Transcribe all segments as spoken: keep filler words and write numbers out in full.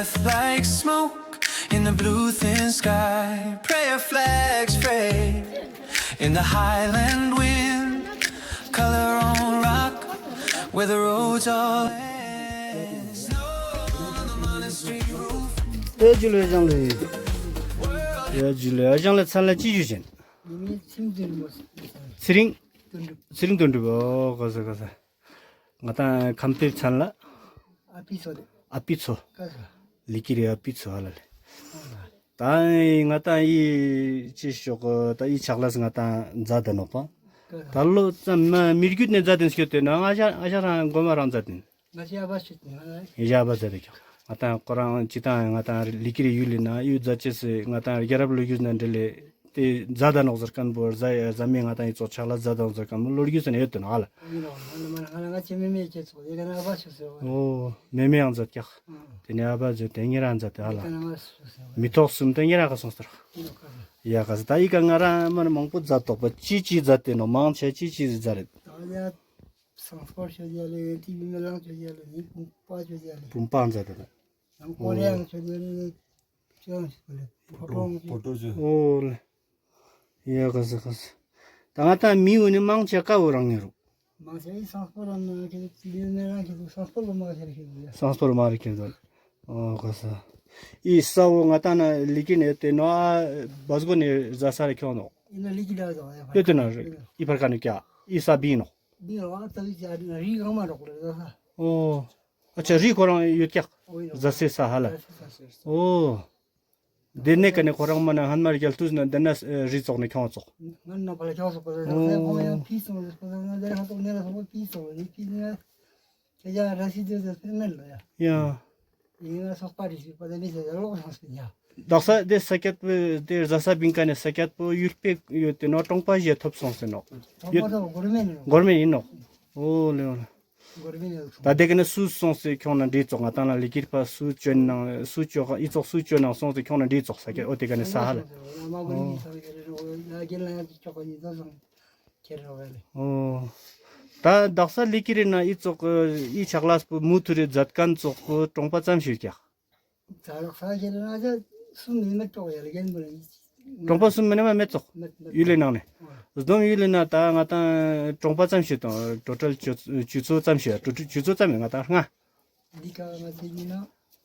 Like smoke in the blue thin sky, prayer flags fade in the highland wind. Color on rock where the roads all end. Snow on the monastery roof. ཡ་ཇུ་ལེ་ཨ་ཞང་ལེ། ཡ་ཇུ་ལེ་ཨ་ཞང་ལེ། མཚན་ལ་ཅི་ཞུ་ཅན། ཚེ་རིང་། ཚེ་རིང་དོན་གྲུབ། ཨོ་ག་ས་ག་ས། ང་ཏང་ཁམས་པའི་མཚན་ལ་ཨ་པི་ཚོ། ཨ་པི་ཚོ། ལི་ཀི་རི་ཨ་པི་ཚོ་ཧ་ལ་ལེ། ད་ང་ཏང་ཨི་ཅི་ཤོག་ད་ཨི་ཆག་ལས་ང་ཏང་མཛད་དེ་ནོག་པ། ད་ལོ་ཙམ་མ་མི་རྒྱུད་ནས་མཛད་དེ་སྐྱོད་དེ་ན། ཨ་ཞང་ཨ་ཞང་རང་གོ་མ་རང་མཛད་དེ། ང་ཞའི་ཨ་བ་ཞིག་ཡིན། ཡ་བ་ཟེར་ཏེ་ཀྱང་ང་ཏང་ཁོ་རང་ཅི་ཏང་ང་ཏང་ལི་ཀི་རི་ཡུལ་ལི་ན་ཡུལ་མཛད་ཅེས་སི་ང་ཏང་རྒྱལ་རབས་ལོ་རྒྱུས་ན་འདྲེ་ལེ་དེ་མཛད་ད་ནོག་ཟེར་མཁན་པོ། རྫ་རྫ་མའི་ང་ཏང་ཡི་ཚོགས་ཆག་ལ་མཛད་དང་ཟེར་མཁན་པོ་ལོ་རྒྱུས་ན་ཡོད་དེ་ནོག་ཨ་ལ། ཡིན་ནོག་ང་ང་ང་ང་ཅི་མེ་མེ་ཁྱེད་ཚོ་ཡ་ག་ན་ཨ་བ་ཞིག་ཟེར་བ། ཨོ་མེ་མེ་ཡང་མཛད་ཀྱག་དེ་ནས་ཨ་བ་ཟེར་དེ་ཉེ་རང་མཛད་དེ་ཨ་ལ། མི་ཐོག་གསུམ་དེ་ཉེ་རང་ག་སོང་ཟེར། ཡ་ག་ཟེར་ད་ཡི་ག་ང་རང་མ་མང་པོ་མཛད་དོག་པ། ཅི་ཅི་མཛད་དེ་ནོག་མང་ཆེ་ཅི་ཅི་མཛད་རེད། སང་སྤོར་ཆོས་རྒྱལ་ལེ། ཏི་བི་མེ་ལང་ཆོས་རྒྱལ་ལེ། ནི་བུམ་པ་ཆོས་རྒྱལ་ལེ། བུམ་པ་མཛད་དེ་ནོག་ཡང་ཀོ་རེ་ཡང་ཆོས་རྒྱལ་ལེ། ཅི་ཡང་ཞིག་ལེ། ཕོ་ཏོ་ཆོས། ཕོ་ཏོ་ཆོས། ཨོ་ལེ། ཡ་ག་ས་ག་ས། ད་ང་ཏང་མི་འུ་ནི་མང་ཆེ་ཀ་བོ་རང་ཉེ་རུ། མང་ཆེ་ཡི་སང་སྤོར་རང་ན་ཁེ་ཏི་བི་མེ་ལང་ཁེ་ཏི་སང་སྤོར་ལོ་མ་ཁེ་ཏི་ཡ། སང་སྤོར་མ་རེ་ཁེ་ཏི། ཨོ་ག་ས། ཨི་ས་བོ་ང་ཏང་ན་ལི་ཀི་ནས་དེ་ནོ་ཨ་བ་སྒོ་ནས་རྫ་ས་རེ་ཁྱོང་ནོག་ཡིན་ན་ལི་ཀི་ལ་ཡོད་དེ་ན་རེ། ཨི་ཕར་ཁ་ནས་ཀྱ་ཨི་ས་བི་ནོག་བི་རོ་ཨ་ཏ་བི་ཅ་རི་གང་མ་རོག་ལེ་ཟ་ས། ཨོ། ཨ་ཅག་རི་ཁོ་རང་ཡོད་ཀྱག་ཨོ་ཡོད། ཟ་སའི་ས་ཧ་ལ། ཟ་སའི་ས་ཟ་སའི་ས། ཨོ། དེ་ནས་ཀ་ནས་ཁོ་རང་མ་ན་ཧན་མ་རི་རྒྱལ་ཏུས་ན་དེ་ན་རི་ཙོག་ནས་ཁྱོང་ཙོག་ང་ན་པ་ལ་ཁྱོང་ཙོག་པ་ཟ་ས་ཁོང་ཡང་ཕི་སོང་ལེ་པ་ཟ་ང་དེ་ཧ་ཏོག་ནེ་ལ་སོང་པ་ཕི་སོང་ལེ་ཕི་ནེ། ཁྱེད་ཅག་ར་སི་ཏུས་ཟེར་ཕེ་མེད་ལ་ཡ། ཡ། ཡིན་ན་སོག་པ་རི་སི་པ་ད་མི་ཟེར་ལོག་སོང་སྤེ་ཡ། དག་ས་དེ་ས་ཀྱད་པོ་དེ་རྫ་ས་བིང་ཀ་ནས་ས་ཀྱད་པོ་ཡུལ་པེ་ཡོད་དེ་ནོ་གྲོང་པ་ཞེ་ཐོབ་སོང་ཟེར་ནོག་གྲོང་པ་ཐོབ་གོར་མེན་ཡིན་ནོག་གོར་མེན་ཡིན་ནོག་ཨོ་ལེ་ཨོ་ལེ། གོར་མེན་ཡིན་ནོག་ད་དེ་ཀ་ནས་སུ་སོང་སེ་ཁྱོང་ན་འདྲི་ཙོག་ང་ཏང་ལ་ལི་ཀིར་པ་སུ་བཅོན་ནང་སུ་བཅོ་ཨི་ཙོག་སུ་བཅོ་ནང་སོང་སེ་ཁྱོང་ན་འདྲི་ཙོག་ས་ཀྱད་ཨོ་དེ་ཀ་ནས་ས་ཧ་ལ། ཨོ། ད་དག་ས་ལི་ཀི་རི་ན་ཨི་ཙོག་ཨི་ཆག་ལས་པོ་མུ་ཐུ་རི་མཛད་མཁན་ཙོག་གྲོང་པ་ཙམ་ཞིག་ཀྱག་གྲོང་པ་གསུམ་མིན་མེད་ཙོག་ཡུལ་ལི་ནང་ནས། བསྡོམས་ཡུལ་ལི་ན་ད་ང་ཏང་གྲོང་པ་ཙམ་ཞིག་དང་ཊོ་ཊལ་ཆུ་ཚོད་ཙམ་ཞིག་ཊོ་ཊལ་ཆུ་ཚོད་ཙམ་ཡོད་ང་ཏང་ལྔ། འདི་ཀ་ང་ཚེ་ཉིན་ན་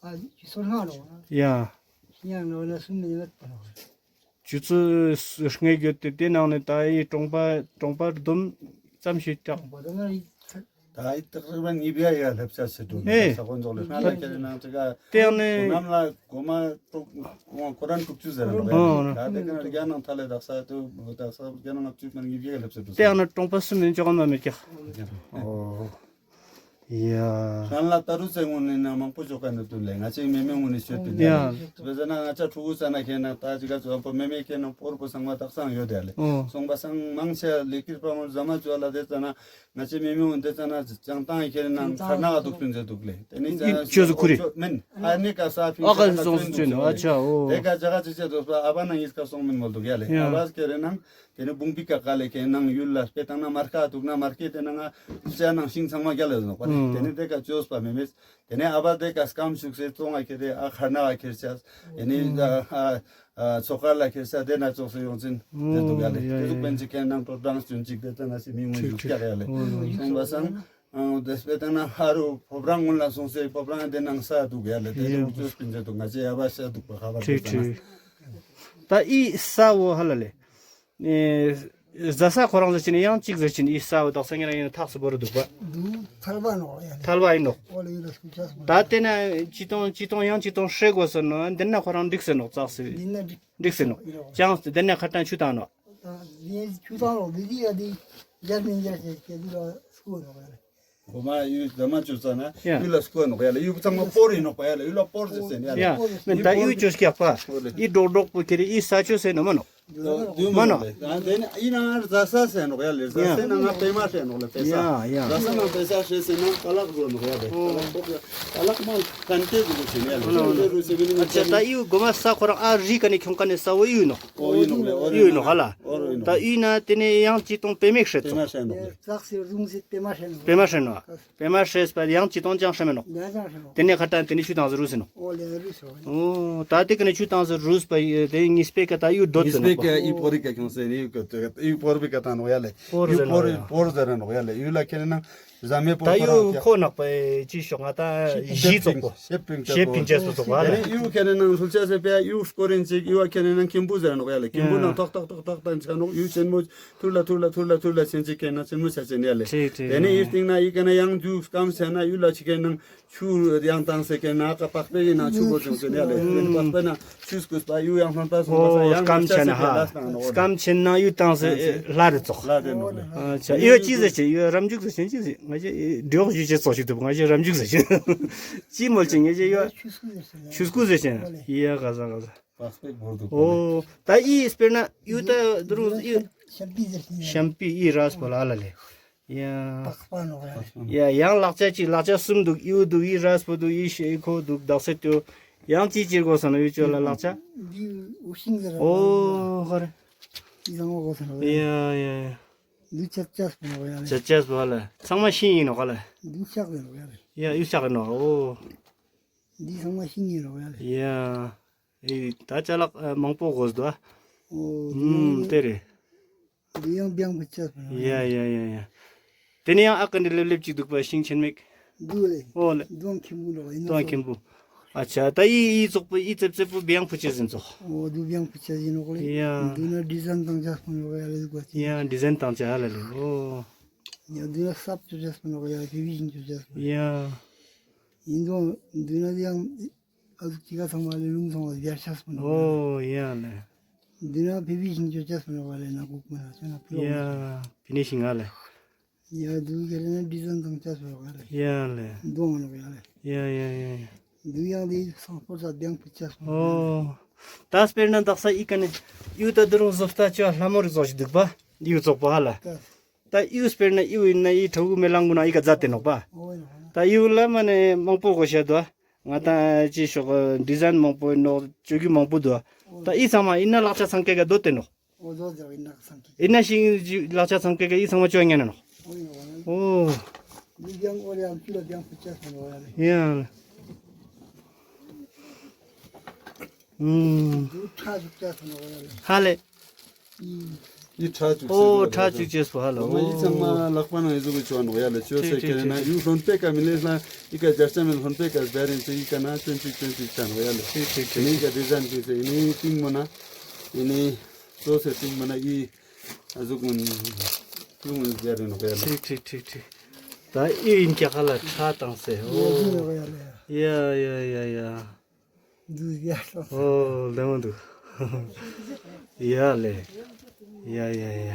ཨ་ཆུ་ཚོད་ལྔ་རོ། ཡ། ཡང་ནོ་ན་གསུམ་མི་ཡོད་པ་རོ། ཆུ་ཚོད་ལྔའི་རྒྱུད་དེ་དེ་ནང་ནས་ད་ཡི་གྲོང་པ་གྲོང་པ་བསྡོམས་ཙམ་ཞིག་ཀྱང་། གྲོང་པ་དེ་ན་ཡི་ད་ཡི་ཏག་ཏག་རང་ཉིས་བརྒྱ་ཡ་སླེབས་ས་ཟེར་འདུག་ཨེ། ས་ཁོང་ཚོགས་ལས་སྔ་ལ་ཁྱེར་ནང་ཅིག་ག་དེ་ཡང་ནི་ནམ་ལ་གོ་མ་ཏོག་ཁོ་རང་དྲུག་ཅུ་ཟེར་རོ། ཨོ། ད་དེ་ཀ་ན་རྒྱ་ནང་ཐ་ལེ་དག་ས་དུ་དག་ས་རྒྱ་ནང་ལྔ་བཅུ་མ་ཉིས་བརྒྱ་ཡ་སླེབས་ས་འདུག་དེ་ཡང་ནི་གྲོང་པ་གསུམ་ཡིན་ཅོག་མ་མེད་ཀྱག་ཨོ། ཡ། ཁྱེད་ལ་ད་རུ་ཚེ་ངུན་ནི་ན་མང་པོ་ཅོ་ཀ་ནི་དུ་ལེ་ང་ཅིག་མེ་མེ་ངུན་ནི་ཤོད་དུ་ཡ། ལེ། བེ་ཟ་ན་ང་ཅག་ཕྲུ་གུ་ས་ན་ཁེ་ན་ད་ཅི་ག་ཚོ་བ་མེ་མེ་ཁེ་ན་པོར་པོ་སང་མ་དག་སང་ཡོད་དེ་ལེ། ཨོ། སོང་པ་སང་མང་ཆེ་ལེ་ཀིར་པ་མོ་ཟ་མ་ཅོ་ལ་དེ་ཙ་ན་ང་ཅིག་མེ་མེ་ངུན་དེ་ཙ་ན་ཅང་ཏང་ཁེ་ན་ཁར་ན་ག་དུག་ཕིན་ཟེ་དུག་ལེ། དེ་ནི་ཅི་ཅོ་ཟུ་ཁུ་རི་མེན་ཨ་ནི་ཀ་ས་ཕིན་ཨ་ཀ་ས་སོང་སུ་ཅོ་ནི་ཨ་ཆ་ཨོ། དེ་ཀ་ཅ་ག་ཅི་ཅེ་དོ་ས་ཨ་བ་ན་ཡིས་ཀ་སོང་མིན་མོལ་དུག་ཡ་ལེ། ཡ། ཨ་བ་ཁེ་རེ་ནང་དེ་ནི་བུང་པི་ཀ་ཀ་ལེ་ཁེ་ནང་ཡུལ་ལ་སྤེ་ཏང་ན་མར་ཁ་དུག་ན་མར་ཁེ་དེ་ནང་ང་ལྕགས་ནང་ཤིང་ཚང་མ་རྒྱ་ལ་ཡོད་ནོག་པ་ལེ། ཨང་། དེ་ནི་དེ་ཀ་ཅོས་པ་མེ་མེད། དེ་ནི་ཨ་བ་དེ་ཀ་སྐམ་ཤུགས་སེ་ཙོང་ང་ཁེ་དེ་ཨ་ཁར་ན་ཁེར་ཆ། དེ་ནི་ཨང་། ཨ་ཨ་ཚོ་ཀར་ལ་ཁེར་ཆ་དེ་ན་ཙོགས་སེ་ཡོང་ཚིན་ཨང་། དེ་དུག་ཡ་ལེ། ཡ་དེ་དུག་ཡ་པན་ཅིག་ཁེ་ནང་ཏོ་ཏང་སུན་ཅིག་དེ་ཙ་ན་སི་མི་ངུ་ཡུག་ཀྱ་རེ་ཡ་ལེ། ཨང་། སོང་པ་སང་ཨང་དེ་སྤེ་ཏང་ན་ཧ་རུ་ཕོབ་རང་ངུན་ལ་སོང་སེ་ཕོབ་རང་དེ་ནང་ས་དུག་ཡ་ལེ། དེ་ཡ་དུག་ཅོས་པིན་ཅེ་དུག་ང་ཅེ་ཡ་བ་ཤ་དུག་པ་ཁ་བ་དེ་ཙ་ན། ད་ཨི་ས་བོ་ཧ་ལ་ལེ། ཨེ། རྫ་ས་ཁོ་རང་ཟེར་ཅིན་ཡང་ཅིག་ཟེར་ཅིན་ཨི་ས་བོ་དག་ས་ཉེ་རང་ཡིན་ན་ཐག་སུ་བོར་དུག་པ། དུག་ཐལ་བ་ནོག་ཡ། ཐལ་བ་ཡིན་ནོག་ཨོ་ལེ་ཡོད་ལ་སུ་ཆ་སུ། ད་དེ་ན་ཅི་ཏོང་ཅི་ཏོང་ཡང་ཅི་ཏོང་ཧྲེ་གོ་ཟེར་ནོ་འདི་ན་ཁོ་རང་འགྲིག་ཟེར་ནོག་ཙག་སི། འདི་ན་འགྲིག་འགྲིག་ཟེར་ནོག་ཡིན་ནོག་ཅང་སི་འདི་ན་ཁ་ཏང་ཆུ་ཏང་ནོག་འདི་ཆུ་ཏང་ནོག་འདི་འདི་ཡ་འདི་རྒྱ་མིན་རྒྱ་ཆེ་ཁེ་འདི་ལ་སུ་ནོག་ཡ། གོ་མ་ཡུལ་ཟ་མ་ཅོ་ཙ་ན་ཡ། ཡུལ་ལ་སྐོར་ནོག་ཡ་ལ་ཡུལ་ཚང་མ་སྤོར་ཡིན་ནོག་པ་ཡ་ལ་ཡུལ་ལ་སྤོར་ཟེར་ཟེར་ཡ་ལ། ཡ་མེན་ད་ཡུལ་ཅོ་སྐྱག་པ། ཨི་འབྲོག་འབྲོག་པོ་ཁེ་རེ་ཨི་ས་ཅོ་ཟེར་ནོ་མ་ནོག་མ་ནོག། ཨ་དེ་ནི་ཨི་ནང་རྫ་ས་ཟེར་ནོག་ཡ་ལེ། རྫ་སའི་ནང་ང་པད་མ་ཧྲེ་ནོག་ལེ། པད་ས། ཡ་ཡ། རྫ་ས་ནང་པད་ས་ཧྲེ་ཟེར་ན་ཀ་ལག་རོ་ནོག་ཡ་ལེ། ཨོ། ཀ་ལག་ཀ་ལག་མ་ཁན་ཏེ་རུ་ཟེར་ཡ་ལེ། ཨོ། ཁན་ཏེ་རུ་ཟེར་མི་ནི། ཨ་ཅག་ད་ཨི་བོ་གོ་མ་ས་ཁོ་རང་ཨ་རི་ཀ་ནེ་ཁྱོང་ཀ་ནེ་ས་བོ་ཨི་ནོག། ཨོ་ཨི་ནོག་ལེ། ཨོ་ཨི་ནོག་ཧ་ལ། ད་ཨི་ན་དེ་ནེ་ཡང་ཅི་ཏོང་པད་མ་ཧྲེ་ཙོག། པད་མ་ཧྲེ་ནོག་ལེ། ཙག་སི་རུང་སི་པད་མ་ཧྲེ་ནོག། པད་མ་ཧྲེ་ནོག། པད་མ་ཧྲེས་པ་ཡང་ཅི་ཏོང་ཅང་ཧྲེ་མེ་ནོག། ཡང་ཅང་ཧྲེ་ནོག། དེ་ནེ་ཁ་ཏང་དེ་ནེ་ཆུ་ཏང་ཟེར་རུ་སེ་ནོག། ཨོ་ལེ་རུ་སེ། ཨོ། ད་དེ་ཀ་ནེ་ཆུ་ཏང་ཟེར་རུས་པ་དེ་གཉིས་པོའི་ཀ་ད་ཡུ་དོད་ཏེ་ནོག་པ། གཉིས་པོའི་ཀ་ཡུ་པོ་རི་ཀ་ཁྱོང་སེ་ནི་ཡུ་པོ་རི་ཀ་ཏང་ནོག་ཡ་ལེ། པོ་རི་ཟེར་ནོག་ཡ། པོ་རི་ཟེར་ནོག་ཡ་ལེ། ཡུ་ལ་ཁེ་ནང་ཟ་མེ་པོ་ད་ཁོ་རང་ཡུ་ཁོ་ནག་པ་ཅི་ཤོག་ང་ད་ཞི་ཙོག་པོ། ཤེབ་པིང་ཅེས་པོ་ཙོག་པ་ལེ། ཡུ་ཁེ་ནང་ལྷུལ་ཆ་སེ་པེ་ཡུ་སྐོར་རིན་ཅིག་ཡུ་ཁེ་ནང་ཁེམ་བུ་ཟེར་ནོག་ཡ་ལེ། ཁེམ་བུ་ནང་ཐོག་ཐོག་ཐོག་ཐོག་ཏང་ཆ་ནོག། ཡུ་ཆེན་མོ་ཐུར་ལ་ཐུར་ལ་ཐུར་ལ་ཐུར་ལ་ཆེན་ཅིག་ཁེ་ན་ཆེན་མོ་ཆ་ཆེན་ཡ་ལེ། དེ་ནེ་ཡུ་སྟིང་ན་ཡི་ཀ་ན་ཡང་ཇུ་སྐམ་ཆ་ན་ཡུ་ལ་ཆི་ཁེ་ནང་ཆུ་ཡང་ཏང་སེ་ཁེ་ན་ཀ་པག་པེ་ཡིན་ན་ཆུ་གོ་ཅུང་ཟེར་ཡ་ལེ། པག་པེ་ན་ཆུ་སྐུས་པ་ཡུ་ཡང་ལྷོན་པ་སོང་པ་ས་ཡང་སྐམ་ཆ་ན་ཧ། སྐམ་ཆེན་ན་ཡུ་ཏང་སེ་ལྷ་རེ་ཙོག། ལྷ་རེ་ནོག་ལེ། ཨ་ཅག་ཡུ་ཅི་ཟེར་ཅེ་ཡུ་རམ་འཇུག་ཟེར་ཅེ་ཅི་ཟེར་ང་ཅི་འདྲོག་ཞུ་ཅེ་ཙོག་ཞིག་འདུག། ང་ཅི་རམ་འཇུག་ཟེར་ཅེ་ཅི་མོལ་ཅེ་ངེ་ཅི་ཡུ་ཆུ་སྐུ་ཟེར་ཅེ་ཡ་ག་ཟ་ག་ཟ། པག་པེ་བོར་འདུག། ཨོ། ད་ཨི་སྤེར་ན་ཡུ་ད་དུ་རུ་ཨི་ཤམ་པི་ཟེར་ཅེ་ཡ། ཤམ་པི་ཨི་རས་པོ་ལ་ལ་ལེ། ཡ། པག་པ་ནོག་ཡ། ཡ་ཡང་ལག་ཆ་ཅིག་ལག་ཆ་གསུམ་འདུག། ཨི་བོ་འདུག། ཨི་རས་པོ་འདུག། ཨི་ཤེ་ཁོ་འདུག། དག་ས་ཏེ་ཡང་ཅི་ཅིག་གོ་ས་ན་ཡུ་ཅོ་ལ་ལག་ཆ། འདི་འུ་ཤིང་ཟེར། ཨོ་ཧ་རེ། འདི་ཚང་མ་གོ་ས་ན། ཡ་ཡ་ཡ། འདི་ཆ་ཆ་སྤོ་ནོག་ཡ་ལེ། ཆ་ཆ་སྤོ་ལ་ཚང་མ་ཤིང་ཡིན་ནོག་ལེ། འདི་ཤག་ཡིན་ནོག་ཡ་ལེ། ཡ་ཡུ་ཤག་ཡིན་ནོག། ཨོ། འདི་ཚང་མ་ཤིང་ཡིན་ནོག་ཡ་ལེ། ཡ། ཨེ་ད་ཅ་ལག་མང་པོ་གོས་འདུག། ཨོ། ཨུམ་དེ་རེད། འདི་ཡང་བེང་པོ་ཆ་སྤོ་ནོག་ཡ་ལེ། ཡ་ཡ་ཡ་ཡ། དེ་ནེ་ཡང་ཨ་ཀ་ནེ་ལེབ་ལེབ་ཅིག་འདུག་པ་ཤིང་ཆེན་མེག། འདུག་ལེ། ཨོ་ལེ། འདུག་ཁེམ་བུ་ནོག་ཡིན་ནོག། འདུག་ཁེམ་བུ། ཨ་ཅག་ད་ཨི་ཨི་ཙོག་པོ་ཨི་ཙེབ་ཙེབ་པོ་བེང་པོ་ཆེ་ཟིན་ཙོག། ཨོ་འདུག་བེང་པོ་ཆེ་ཟིན་ནོག་ལེ། ཡ། འདུག་ན་ཌི་ཟན་ཏང་ཆ་སྤོ་ནོག་ཡ་ལེ་གོ་ཅི། ཡ་ཌི་ཟན་ཏང་ཆ་ཧ་ལ་ལེ། ཨོ། ཡ་འདུག་ན་སབ་ཅོ་ཆ་སྤོ་ནོག་ཡ་ཕི་བི་ཤིང་ཅོ་ཆ་སྤོ། ཡ། ཡིན་ཙོག་འདུག་ན་ཡང་ཨ་ཟུག་ཅི་ག་ཚང་མ་ལེ་ལུང་ཚང་མ་ཡར་ཆ་སྤོ་ནོག་ཡ་ལེ། ཨོ་ཡ་ལེ། འདུག་ན་ཕི་བི་ཤིང་ཅོ་ཆ་སྤོ་ནོག་ལེ་ན་གུག་མ་ན་ཅོ་ན་ཕི་ལོ། ཡ་ཕི་ནི་ཤིང་ཧ་ལེ། ཡ་འདུག་ག་ལེ་ན་ཌི་ཟན་ཏང་ཆ་སྤོ་ནོག་ལེ། ཡ་ལེ། འདུག་ནོག་ཡ་ལེ། ཡ་ཡ་ཡ་ཡ། འདུག་ཡང་དེ་སང་སྤོ་ས་བེང་པོ་ཆ་སྤོ་ནོག་ལེ། ཨོ། ད་སྤེར་ན་དག་ས་ཨི་ཀ་ནེ་ཡུ་ད་དུ་རུང་བཟོ་ལྟ་ཅོ་ལྷ་མོ་རིག་ཙོག་ཞིག་འདུག་པ། ཡུ་ཙོག་པོ་ཧ་ལ། ད་ཡུ་སྤེར་ན་ཡུ་ཡིན་ན་ཡི་ཕྲུ་གུ་མེ་ལང་གུ་ན་ཡི་ཀ་མཛད་དེ་ནོག་པ། ད་ཡུ་ལ་མ་ནེ་མང་པོ་གོ་ཤ་དུ། ང་ད་ཅི་ཤོག་ཌི་ཟན་མང་པོ་ནོག་ཅོ་གུ་མང་པོ་དུ། ད་ཨི་ཚང་མ་ཡིན་ན་ལག་ཆ་ཚང་ཀེ་ག་དོད་དེ་ནོག། ཨོ་ཟོ་ཟོ་ཡིན་ན་ཚང་ཀེ། ཡིན་ན་ཤིང་ལག་ཆ་ཚང་ཀེ་ག་ཨི་ཚང་མ་ཅོ་ཉན་ནོག། ཨོ། འདི་ཡང་ཨོ་ཡང་ཅི་ལ་ཡང་ཕུ་ཆ་སོང་ནོག་ཡ་ལེ། ཡ། ཨུམ། འདི་ཁྲ་ཅུག་ཆ་སོང་ནོག་ཡ་ལེ། ཧ་ལེ། འདི་ཁྲ་ཅུག་ཨོ་ཁྲ་ཅུག་ཅེས་པོ་ཧ་ལེ། འོ་མ་འདི་ཚང་མ་ལག་པ་ན་འི་ཟུག་གི་ཅོ་ནོག་ཡ་ལེ། ཅོ་སེ་ཁེ་ན་ཡུ་ལྷོན་པེ་ཀ་མི་ལེ་ལ་འི་ཀ་ཇར་ཅ་མེ་ལྷོན་པེ་ཀ་ཟེར་རིན་ཅེ་འི་ཀ་ན་ཅོན་ཅིག་ཅོན་ཅིག་ཆ་ནོག་ཡ་ལེ། ཨི་ནི་ཀ་ཌི་ཟན་ཅིག་སེ་ཨི་ནི་ཏིང་མོ་ན་ཨི་ནི་ཅོ་སེ་ཏིང་མོ་ན་འི་ཨ་ཟུག་གུན་ཀུན་ཟེར་རེ་ནོག་ཡ་ལེ། ཁྲིག་ཁྲིག་ཁྲིག་ཁྲིག། ད་ཨི་ཡིན་ཀྱག་ཧ་ལ་ཁྲ་བཏང་སེ། ཨོ། ཡ་ཡ་ཡ་ཡ། འདུག་ཡ་ལེ། ཨོ་ལྡེ་མོ་འདུག། ཡ་ལེ། ཡ་ཡ་ཡ་ཡ།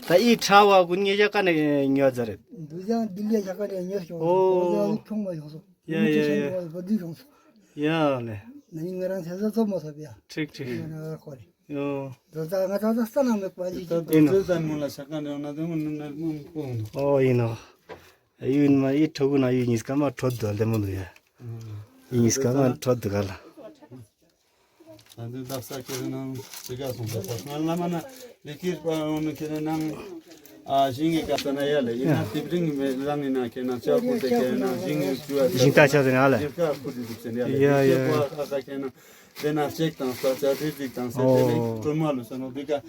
ད་ཨི་ཁྲ་བ་གུན་ངེ་ཞག་ཀ་ནེ་ཉོ་ཛད་རེད། འདུག་ཡ་འདི་ལེ་ཞག་ཀ་ནེ་ཉོ་སོང་། ཨོ། ཁྱོང་མ་ཡོང་སོང་། ཡ་ཡ་ཡ། ཡ་ལེ། ཁྲིག་ཁྲིག། ཡོ། ད་ང་ད་ད་ས་ན་མེད་པ་ཅིག་ད་ཡིན་ནོག། ད་ད་ད་མོ་ལ་ཤ་ཀ་ནེ་ཡོང་ན་ད་མོ་ནུ་ནུ་མོ་ཀོ་ནོག། ཨོ་ཡིན་ནོག། ཡུན་མ་ཡི་ཕྲུ་གུ་ན་ཡུ་ཉིས་ཀ་མ་ཁྲོད་དུ་ལྡེ་མོ་འདུག་ཡ། ཡུ་ཉིས་ཀ་མ་ཁྲོད་དུ་ག་ལ། ད་འདི་ད་ས་ཁེ་རེ་ནང་ཅི་ག་སོང་ད་ད་ང་ལ་མ་ན་ལེ་ཀིར་པ་འོ་ནུ་ཁེ་རེ་ནང་ཨ་ཞིང་གི་ཀ་ས་ན་ཡ་ལེ་ཡིན་ན་ཏི་པྲིང་མེ་རང་ཡིན་ན་ཁེ་ན་ཅ་ཁུ་ཏེ་ཁེ་རེ་ནང་ཞིང་གི་ཅུ་ཡ་ཞིང་ད་ཆ་ཟེར་ན་ཡ་ལེ། ཞིང་ཀ་ཁུ་ཏེ་འདུག་ཟེར་ཡ་ལེ། ཡ་ཡ་ཡ། ཁེ་ན། དེ་ན་ཅེག་དང་ས་ཆ་རི་ཅིག་དང་སེ་དེ་ནེ་ཨོ། ཀྲོན་མ་ལུ་སེ་ནོ་དེ་ཀ་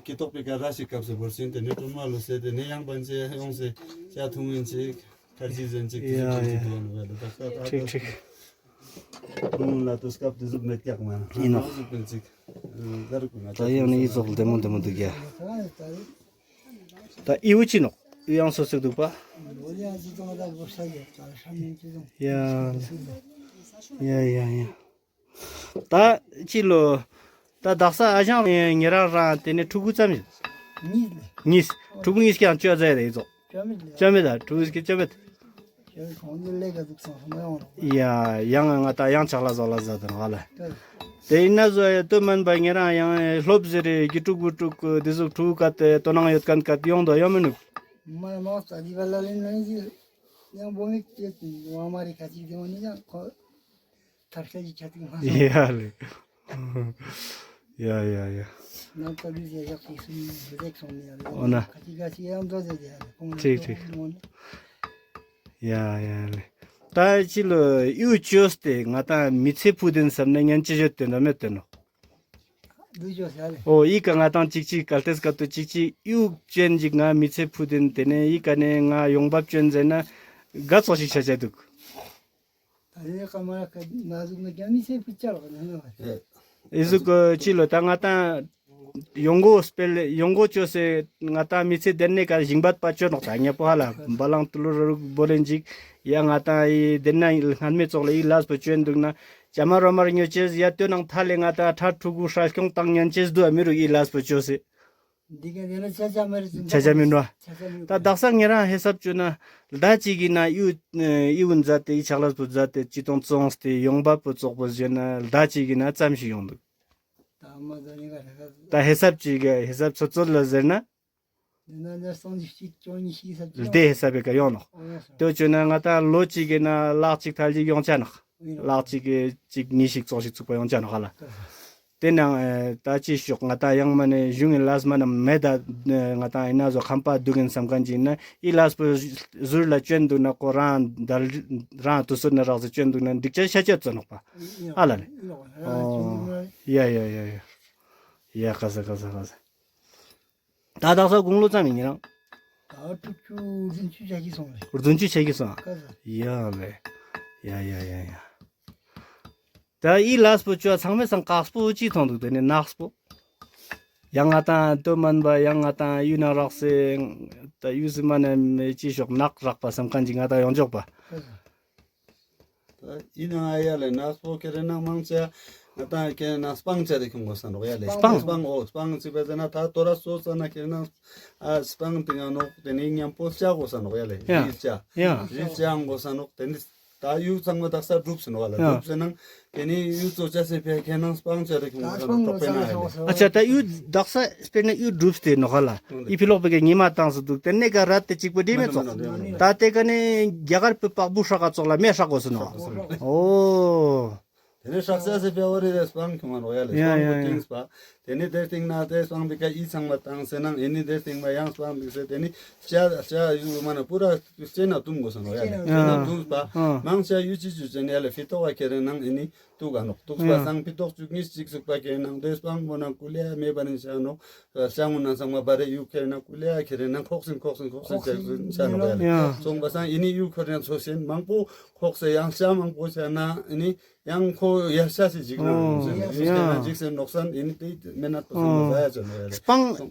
ཀི་ཏོག་པི་ཀ་ར་ཞིག་སྐབས་སེ་བོར་སེ་དེ་ནེ་ཀྲོན་མ་ལུ་སེ་དེ་ནེ་ཡང་པན་ཅེ་ཡོང་སེ་ཅ་ཐུང་ཡིན་ཅིག་ཁར་ཇི་ཟེན་ཅིག་དེ་ཟུག་ཅིག་དུ་བ་ནོ་བ་ལ་ད་ས་ད་ཁྲིག་ཁྲིག། ཀྲོན་མ་ལ་དུ་སྐབས་དེ་ཟུག་མེད་ཀྱག་མ་ཡིན་ནོ། ཟུག་པན་ཅིག་ད་རུ་ཀུ་ན་ད་ཡང་ནི་ཡི་ཙོག་ལྡེ་མོ་ལྡེ་མོ་འདུག་ཡ། ད་ཨི་བོ་ཅི་ནོག། ཨི་ཡང་སོ་སེ་འདུག་པ། ཡ་ཡ་ཡ་ཡ། ད་ཅི་ལོ། ད་དག་ས་ཨ་ཞང་ཉེ་རང་རང་དེ་ནེ་ཕྲུ་གུ་ཙམ་ཡིན། གཉིས་ལེ། གཉིས། ཕྲུ་གུ་གཉིས་ཀྱང་ཅོ་ཟེར་རེ་ཡིན་ཙོག། ཅོ་མེད་ལེ། ཅོ་མེད་ད་ཕྲུ་གུ་གཉིས་ཀྱང་ཅོ་མེད། ཅོ་མེད་ཁོང་གཉིས་ལེ་ག་འདུག་སོང་སོང་མ་ཡོང་རོགས། ཡ་ཡང་ང་ད་ཡང་ཆག་ལ་ཟོ་ལ་ཟ་དང་ང་ལ། ད། དེ་ཡིན་ན་བཟོ་ཡ་དོ་མན་པ་ཉེ་རང་ཡང་སློབ་ཟེར་རེ་གི་ཀྲུག་བུ་ཀྲུག་དེ་ཟུག་ཕྲུ་གུ་ག་དེ་དོ་སྣང་ཡོད་མཁན་ག་ཡོང་དོ་ཡོང་མི་ནུག་མ་མ་ཙ་དི་བ་ལ་ལེན་ན་ཡིན་ཡང་བོ་མིག་ཅེས་ཡང་མ་རེ་ཁ་ཅིག་དེ་འོ་ནི་ཡང་ཁོ་ཐར་ཤ་ཅིག་ཆ་ཅིག་མ་སོང་། ཡ་ལེ། ཡ་ཡ་ཡ། ནང་ཙ་དི་ཟེར་ཡག་ཅིག་སུ་ཡིན་ཟེར་སོང་ནི་ཡ་ལེ། འོ་ན། ཁ་ཅིག་ག་ཅིག་ཡང་འདོ་ཟེར་ཡ་ལེ། ཁོང་ལ་ཁྲིག་ཁྲིག་ཁྲིག་ཡ་ཡ་ལེ། ད་ཅི་ལོ་ཡུ་ཅོས་ཏེ་ང་ཏང་མི་ཚེ་ཕུད་དེན་བསམ་ན་ཉན་ཅི་ཡོད་དེ་ནོ་མེད་དེ་ནོ། འོ་ཡི་ག་ང་ཏང་ཅིག་ཅིག་གལ་ཏེ་སྐབས་དུ་ཅིག་ཅིག་ཡུ་ཅོན་ཅིག་ང་མི་ཚེ་ཕུད་དེན་དེ་ནས་ཡི་ག་ནས་ང་ཡོང་འབབ་ཅོན་ཟེར་ན་ག་ཙོགས་ཤིག་ཆ་ཆ་འདུག་ད་ནས་ཀ་མ་ཀ་ན་ཟུག་ན་རྒྱ་མི་ཚེ་ཕུད་ཅ་ལོ་ན་ན་བ། ཨི་ཟུག་གི་ཅི་ལོ་ད་ང་ཏང་ཡོང་སྒོ་སྤེལ་ཡོང་སྒོ་ཅོས་སེ་ང་ཏང་མི་ཚེ་དེ་ནས་ཀ་ཞིང་པ་པ་ཅོ་ནོག་ད་ཉེ་པོ་ཧ་ལ་བ་ལང་ཏུ་ལུ་རུ་བོ་ལེན་ཅིག་ཡ་ང་ཏང་ཡི་དེ་ན་སྔན་མེ་ཙོགས་ལ་ཡི་ལས་པོ་ཅོན་འདུག་ན་ཅ་མ་རོ་མར་ཉོ་ཅེས་ཡ་ཏོ་ནང་ཐ་ལེ་ང་ཏང་ཁྲ་ཕྲུ་གུ་ཧྲ་སྐྱོང་བཏང་ཉན་ཅེས་འདུག་ཨ་མི་རུ་ཡི་ལས་པོ་ཅོས་སེ། འདི་ག་ནས་ན་ཆ་ཆ་མ་རེད་ཆ་ཆ་མིན་ནོ། ཆ་ཆ་མིན་ད་དག་ས་ཉེ་རང་ཧེ་སབ་ཅོ་ན་ལྡ་ཅིག་གི་ན་ཡུ་ཡུ་བུན་ཛད་དེ་ཡི་ཆག་ལས་པོ་ཛད་དེ་ཅི་ཏོང་ཙོང་སྟེ་ཡོང་འབབ་པོ་ཙོགས་པོ་ཟེར་ན་ལྡ་ཅིག་གི་ན་ཙམ་ཞིག་ཡོང་འདུག་ད་མ་ཟ་ནི་ག་རེ་ག་ད་ཧེ་སབ་ཅིག་གི་ཧེ་སབ་ཚོད་ཚོད་ལ་ཟེར་ན། འདི་ན་ལྡ་སྟོང་ཅིག་ཅིག་ཅོ་ཉི་ཤི་ཧེ་སབ་ཅིག་ལྡེ་ཧེ་སབ་བེ་ཀ་ཡོང་ནོག་ཨོ་ཡ་སོ། དོ་ཅོ་ན་ང་ཏང་ལོ་ཅིག་གི་ན་ལག་ཅིག་ཐལ་ཅིག་ཡོང་ཆ་ནོག་ལག་ཅིག་གི་ཅིག་ཉིས་ཤིག་ཙོགས་ཤིག་ཚུགས་པ་ཡོང་ཆ་ནོག་ཧ་ལ། དེ་ནང་ཨེ་ད་ཅི་ཤོག་ང་ཏང་ཡང་མ་ནེ་གཞུང་གི་ལས་མ་ན་མེད་ད་ང་ཏང་ཡིན་ན་བཟོ་ཁམས་པ་འདུག་གིན་བསམ་མཁན་ཅིག་ཡིན་ན་ཡི་ལས་པོ་ཟུར་ལ་ཅོན་འདུག་ན་ཁོ་རང་ད་རང་དུས་ཚོད་ནས་རག་ཟེར་ཅོན་འདུག་ན་འགྲིག་ཆ་ཤ་ཆ་ཙོ་ནོག་པ་ཨ་ལ་ལེ། ཨོ་ཡ་ཡ་ཡ་ཡ། ཡ་ཀ་ས་ཀ་ས་ཀ་ས། ད་དག་ས་དགུང་ལོ་ཙམ་ཡིན་ཉེ་རང་། ད་དྲུག་ཅུ་བདུན་ཅུ་ཆ་གི་སོང་རེད། བདུན་ཅུ་ཆ་གི་སོང་། ཀ་ས། ཡ་ལེ། ཡ་ཡ་ཡ་ཡ། ད་ཡི་ལས་པོ་ཅོ་ཚང་མའི་སང་དཀགས་པོ་ཅི་ཐོང་འདུག་དེ་ནས་ནགས་པོ། ཡང་ང་ཏང་ལྟོ་མན་པ་ཡང་ང་ཏང་ཡུལ་ན་རག་སེ་ད་ཡུལ་སི་མ་ནས་མེ་ཅི་ཤོག་ནག་རག་པ་བསམ་མཁན་ཅིག་ང་ཏང་ཡོང་ཆོག་པ། ཀ་ས། ད་ཡིན་ན་ང་ཡ་ལེ་ནགས་པོ་ཁེ་རེ་ནང་མང་ཆེ་ང་ཏང་ཁེ་རེ་ནང་སྤང་ཆ་རེ་ཁྱུང་གོ་ས་ནོག་ཡ་ལེ། སྤང་སྤང་འོ་སྤང་ཅི་བས་ཟེར་ན་ད་དོ་ར་སོ་ས་ན་ཁེ་རེ་ནང་ཨ་སྤང་དེ་ང་ནོག་དེ་ནི་མཉམ་པོ་ལྕགས་གོ་ས་ནོག་ཡ་ལེ། ཡ་རི་ལྕགས་ཡ་རི་ལྕགས་གོ་ས་ནོག་དེ་ནི་ད་ཡུལ་ཚང་མ་དག་ས་གྲུབ་ཟེར་ནོག་ཡ་ལེ། ཡ་གྲུབ་ཟེར་ནང་དེ་ནི་ཡུལ་ཚོ་ཆ་སེ་ཕེ་ཁེ་ནང་སྤང་ཆ་རེ་ཁྱུང་གོ་ས་ནོག་དོག་པེ་ན་ཡ་ལེ། ཨ་ཆ་ད་ཡུལ་དག་ས་དཔེར་ན་ཡུལ་གྲུབ་སྟེ་ནོག་ཧ་ལ། ཡི་ཕི་ལོག་པེ་གི་ཉི་མ་བཏང་སུ་འདུག་དེ་ནས་ཀ་ར་དེ་གཅིག་པོ་འདྲེ་མེད་ཙོག་ད་དེ་ཀ་ནས་རྒྱ་གར་པའི་པག་བུ་ཧྲག་ག་ཙོགས་ལ་མེ་ཧྲག་གོ་སུ་ནོག་ཧྲག་གོ་སུ་ནོག་ཨོ། དེ་ནས་ཧྲག་ས་སེ་ཕེ་ཨོ་རི་རེ་སྤང་ཁྱུང་མ་ནོག་ཡ་ལེ། ཡ་སྤང་པོ་ཡ་ཡ། བཏིང་སྤ། དེ་ནས་དེ་བཏིང་ན་དེ་སྤང་པེ་ཀ་ཡི་ཚང་མ་བཏང་སེ་ནང་ཨེ་ནི་དེ་བཏིང་མ་ཡང་སྤང་པེ་སེ་དེ་ནི་ལྕགས་ལྕགས་ཡུ་མ་ན་པུ་ར་ལྕེ་ན་བཏུམ་གོ་སུ་ནོག་ཡ་ལེ། ལྕེ་ན་བཏུམ་སྤ། ཨ། མང་ཆེ་ཡུ་ཅི་ཅུ་ཅན་ཡ་ལེ་ཕི་ཏོག་ག་ཁེ་རེ་ནང་ཨེ་ནི། ཏུག་ག་ནོག་ཏུག་པ་སང་ཕི་ཏོག་བཅུ་གཉིས་གཅིག་ཚུགས་པ་ཁེ་ནང་དེ་སྤང་པོ་ནང་ཀུ་ལེ་མེ་བ་ནི་ཆ་ནོག་ཤ་ངུ་ནང་ཚང་མ་བ་རེ་ཡུག་ཁེ་ནང་ཀུ་ལེ་ཁེ་རེ་ནང་ཁོག་སིན་ཁོག་སིན་ཁོག་སིན་ཆ་ནོག་ཡ་ལེ། སོང་པ་སང་ཨི་ནི་ཡུག་ཁོ་རེ་ནང་ཚོ་སེན་མང་པོ་ཁོག་སེ་ཡང་ཤ་མང་པོ་ཆ་ན་ཨི་ནི་ཡང་ཁོ་ཡ་ཤ་སི་ཇིག་ནང་ཡུག་ཁེ་ནང་ཇིག་སེ་ནོག་སན་ཨི་ནི་དེ་མེ་ནད་པ་སོང་པ་ཟ་ཡ་ཆ་ནོག་ཡ་ལེ། སྤང་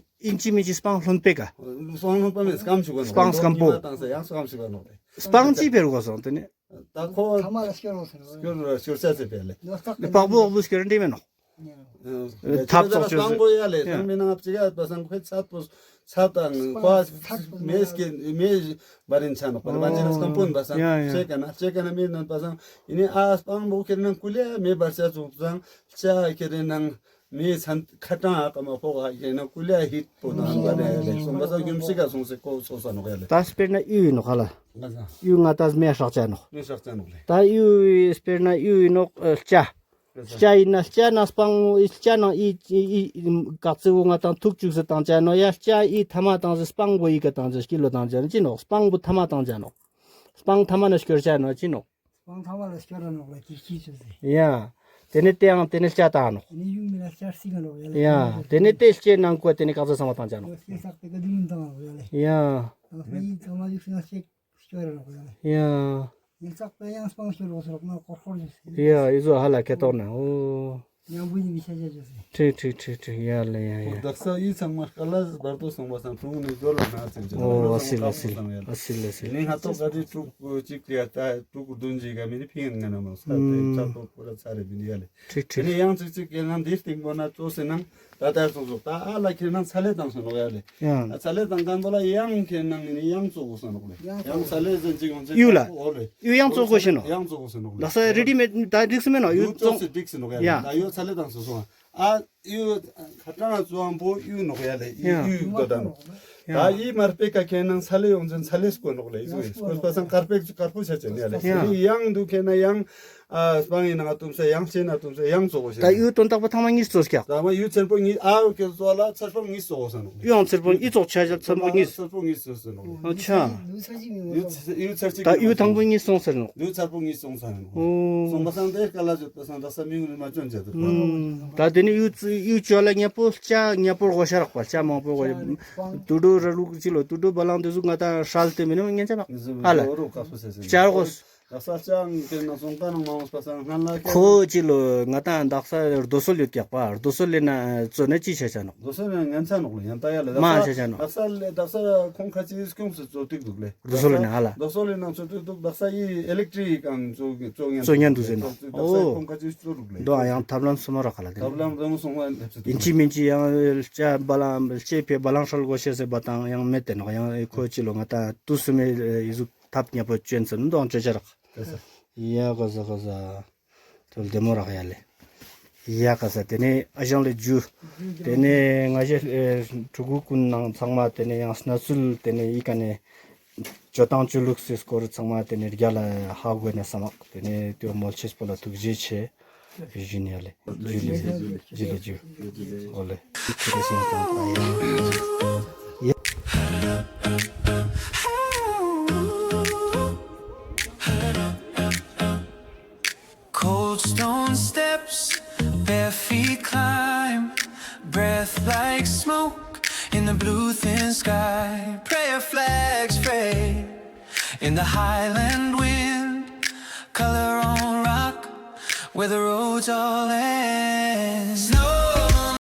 ཨིན་ཅི་མིན་ཅི་སྤང་ལྷོན་པེ་ཀ་སྤང་ལྷོན་པ་མེ་སྐམ་ཆུག་ག་ནོག་སྤང་སྐམ་པོ། ཡང་སྐམ་ཆུག་ག་ནོག་ལེ། སྤང་ཅི་ཕེར་གོ་སོང་དེ་ནི། ད་ཁོ་ཐ་མ་ལ་སྐྱོར་རོགས་ཟེར་རོ། སྐྱོར་རོགས་སྐྱོར་ཆ་ཟེར་པས་ལེ། ནོ་སྟག་པགས་པོ་འོག་པོ་སྐྱོར་འདི་མེད་ནོ། ཨ་ཐབ་ཚོགས་སྐྱོར་སྤང་པོ་ཡ་ལེ། ཡ། སང་མི་ནང་ཨབ་ཅིག་ཡ་པ་སང་ཁོའི་ཚད་པོ་ཚད་དང་ཁོ་མེ་སྐྱེ་མེ་བ་རིན་ཆ་ནོག་པ་ལེ། བ་ཅི་ན་སྐམ་པོ་ཡིན་པ་སང་ཡ་ཡ། ཅེ་ཀ་ན་ཅེ་ཀ་ན་མེ་ནང་པ་སང་ཡིན་ནི་ཨ་སྤང་པོ་ཁེ་རེ་ནང་ཀུ་ལེ་མེ་བར་ཆ་ཚོགས་སང་ལྕགས་ཁེ་རེ་ནང་མེ་ཚན་ཁ་གྲང་ཨ་ཀ་མ་ཕོག་ཧ་ཁེ་ན་ཀུ་ལེ་ཧིད་པོ་དང་བ་རེ་ལེ། སོང་པ་སང་རྒྱུན་སྲིད་ག་སོང་སེ་ཁོ་ཚོ་ས་ནོག་ཡ་ལེ། ད་དཔེར་ན་གཡུ་ཡིན་ནོག་ཧ་ལ། ང་ས། གཡུ་ང་ཏང་མེ་ཧྲག་ཅ་ནོག་མེ་ཧྲག་ཅ་ནོག་ལེ། ད་གཡུ་དཔེར་ན་གཡུ་ཡིན་ནོག་ཨ་ལྕགས། ལྕགས་ཡིན་ན་ལྕགས་ན་སྤང་ངོ་ལྕགས་ནང་ཨི་ཨི་ཨི་ཀག་ཙི་བོ་ང་ཏང་ཐུག་བཅུག་སེ་བཏང་ཅ་ནོག་ཡ། ལྕགས་ཨི་ཐ་མ་བཏང་སེ་སྤང་པོ་ཨི་ཀ་བཏང་ཅ་སྐྱིད་ལོ་བཏང་ཅ་ནོག་ཅི་ནོག་སྤང་པོ་ཐ་མ་བཏང་ཅ་ནོག་སྤང་ཐ་མ་ན་སྐྱོར་ཅ་ནོག་ཅི་ནོག་སྤང་ཐ་མ་ལ་སྐྱོར་ར་ནོག་ལ་ཀི་ཀི་ཆུ་ཟེ། ཡ། དེ་ནས་དེའང་དེ་ནས་ལྕགས་བཏང་ནོག་དེ་ནས་ཡུག་མི་ལ་ལྕགས་སྲིད་ག་ནོག་ཡ་ལ། ཡ། དེ་ནས་དེ་ལྕགས་ནང་ཀོ་དེ་ནས་ཀག་ཙི་ཚང་མ་བཏང་ཅ་ནོག་ལྕགས་སྲིད་ག་དེ་ཡིན་བཏང་ནོག་ཡ་ལ། ཡ། ད་ལྟ་ཡིན་ཚང་མ་ཡུག་སྲིད་ན་ལྕགས། སྐྱོར་རོགས་ཡ་ལེ། ཡ། ཡིན་ཙག་པེ་ཡང་སྤང་སྐྱོར་རོགས་ཟེར་རོགས་ན་ཀོར་ཀོར་ཟེར། ཡ་ཨི་ཟོ་ཧ་ལ་ཁེ་ཏོག་ན་འོ། ཉམ་པོ་ཡིན་མི་ཤ་ཤ་ཅོ་ཟེར། ཁྲིག་ཁྲིག་ཁྲིག་ཁྲིག་ཡ་ལེ་ཡ་ཡ། དག་ས་ཡི་ཚང་མ་ཀ་ལ་བར་དོ་སོང་པ་སང་ཁྲུང་ནི་འགྲོ་ལ་ན་ཚིག་ཅོ། འོ་ཨ་སི་ལ་སི་ལ་ཨ་སི་ལ་སི་ལ། ནི་ང་ཏོག་ག་དི་ཀྲུག་ཅིག་ཡ་ད་ཀྲུག་བདུན་ཅིག་ག་མི་ནི་ཕིང་ང་ན་མ་ས་ཏེ་ཚ་པོ་པོ་ར་ཚ་རེ་མི་ནི་ཡ་ལེ། ཁྲིག་ཁྲིག་ནི་ཡང་ཅིག་ཅིག་ཡ་ང་འདི་སྟེང་པོ་ན་ཅོ་སེ་ནང་། ད་ད་སོང་སོང་། ད་ཨ་ལ་ཁེ་ནང་ཚ་ལེ་བཏང་སོང་ནོག་ཡ་ལེ། ཡང་། ཚ་ལེ་བཏང་མཁན་པོ་ལ་ཡང་ཁེ་ནང་ནི་ཡང་བཙོ་དགོས་སོང་ནོག་ལེ། ཡང་ཚ་ལེ་ཟེར་ཅིག་ཡོང་ཅེས་གཡུ་ལ། འོ་ལེ། གཡུ་ཡང་བཙོ་དགོས་ཤེས་ནོག། ཡང་བཙོ་དགོས་སོང་ནོག་ལེ། ལགས་སོ་རེ་ཌི་མེཌ་ད་འགྲིག་སེ་མེད་ནོག། གཡུ་གཡུ་བཙོ་བཙོ་སེ་འགྲིག་སེ་ནོག་ཡ་ལེ། ཡ། ད་གཡུ་ཚ་ལེ་བཏང་སོང་སོང་། ཨ་གཡུ་ཁ་གྲངས་བཙོ་བ་པོ་གཡུ་ནོག་ཡ་ལེ། གཡུ་ཡ། གཡུ་གོ་ད་ནོག། ཡ། ད་ཡི་མར་པེ་ཀ་ཁེ་ནང་ཚ་ལེ་ཡོང་ཅེས་ཚ་ལེ་སྐོལ་ནོག་ལེ། ཡི་ཚོ་ཡི་སྐོལ་པ་སང་དཀར་པོ་དཀར་པོ་ཆ་ཅེས་ཡ་ལེ། ཡ། ཡི་ཡང་འདུག་ཁེ་ན་ཡང་། ཨ་སྤང་ཡིན་ན་ང་བཏུམ་ས་ཡང་ཆེ་ན་བཏུམ་ས་ཡང་བཙོ་དགོས་ཤེས། ད་གཡུ་དོན་དག་པོ་ཐང་མ་གཉིས་བཙོ་སྐྱག། ད་མ་གཡུ་ཚེར་པོ་གཉིས་ཨ་འོ་ཀེ་བཙོ་ལ་ཚེར་པོ་གཉིས་བཙོ་དགོས་ས་ནོག། གཡུ་ཡང་ཚེར་པོ་གཉིས་བཙོ་ཆ་ཤ་ཚེར་པོ་གཉིས། ཚེར་པོ་གཉིས་བཙོ་ས་ནོག། ཨ་ཆ། གཡུ་ཚེར་གཅིག་ད་གཡུ་དང་པོ་གཉིས་སོང་ཟེར་ནོག། གཡུ་ཚེར་པོ་གཉིས་སོང་ས་ནོག། ཨོ། སོང་པ་སང་དེ་ཀ་ལ་བཅོས་པ་སང་ད་ས་མི་ངུ་ནི་མ་བཅོན་ཅེས་དུ། ཨུམ། ད་དེ་ནི་གཡུ་གཡུ་བཅོ་ལ་ཉེ་པོ་ལྕགས་ཉེ་པོ་དགོས་ཤ་རག་པ། ལྕགས་མང་པོ་དགོས། དུད་འགྲོ་ར་ལུག་ཅི་ལོ་དུད་འགྲོ་བ་ལང་དེ་ཟུག་ང་ད་ཧྲལ་ཏེ་མི་ནི་ངན་ཅ་མ་ཨ་ལ། ལྕགས་དགོས། ད་ས་ལྕགས་ཀེ་ན་སོང་ཀ་ནང་མ་འོངས་པ་སང་སྔན་ལ་ཁོ་ཅི་ལོ་ང་ད་དག་ས་རྡོ་སོལ་ཡོད་ཀྱག་པ། རྡོ་སོལ་ལེ་ན་བཙོ་ན་ཅི་ཆ་ཆ་ནོག། རྡོ་སོལ་ལེ་ན་ངན་ཆ་ནོག་ལེ། ཡང་ད་ཡ་ལེ། མ་ཆ་ཆ་ནོག། དག་ས་ལེ་དག་ས་ཁོང་ཁ་ཅིག་སྐྱོང་སེ་བཙོ་ཏིག་འདུག་ལེ། རྡོ་སོལ་ལེ་ན་ཨ་ལ། རྡོ་སོལ་ལེ་ན་བཙོ་ཏིག་འདུག། དག་ས་ཡི་ཨི་ལེག་ཊྲིག་གམ་བཙོ་བཙོ་ངན་བཙོ་ངན་འདུག་ཟེར་ནོག། དག་ས་ཨོ། ཁོང་ཁ་ཅིག་བཙོ་རུག་ལེ། འདུག་ཨ་ཡང་ཐབས་ལམ་སོ་མ་རག་ག་ལ་དེ། ཐབས་ལམ་རང་སོང་བ་ལེབ་སེ་འདུག། ཡིན་ཅི་མིན་ཅི་ཡང་ལྕགས་བ་ལང་ལྕགས་ཕེ་བ་ལང་ཧྲལ་དགོས་ཤེས་ཟེར་བ་དང་ཡང་མེད་དེ་ནོག། ཡང་ཁོ་ཅི་ལོ་ང་ད་དུས་སུ་མེད་ཡི་ཟུག་ཐབས་ཉེ་པོ་ཅོན་ཙམ་འདུག་ཨང་ཅོ་ཅ་རག། ཡ་ག་ཟ་ག་ཟ། ཐོལ་བདེ་མོ་རག་ཡ་ལེ། ཡ་ག་ཟ་དེ་ནས་ཨ་ཞང་ལེ་ཇུ། དེ་ནས་ང་ཞེ་ཕྲུ་གུ་ཀུན་ནང་ཚང་མ་དེ་ནས་ཡང་སྣ་ཚུལ་དེ་ནས་ཡི་ག་ནས་ཇོ་ཏང་ཇོ་ལུགས་སི་སྐོར་ཚང་མ་དེ་ནས་རྒྱ་ལ་ཧ་གོ་ནས་སམ་མག། དེ་ནས་དེ་མོལ་ཆེས་པོ་ལ་ཐུགས་རྗེ་ཆེ། བཞིན་ཡ་ལེ། ཇུ་ལེ་ཇུ་ལེ་ཇུ། འོ་ལེ། ཁྱེད་རེ་སོང་ཙང་ཡ། Cold stone steps, bare feet climb, breath like smoke in the blue thin sky. Prayer flags fade in the highland wind, color on rock where the roads all end.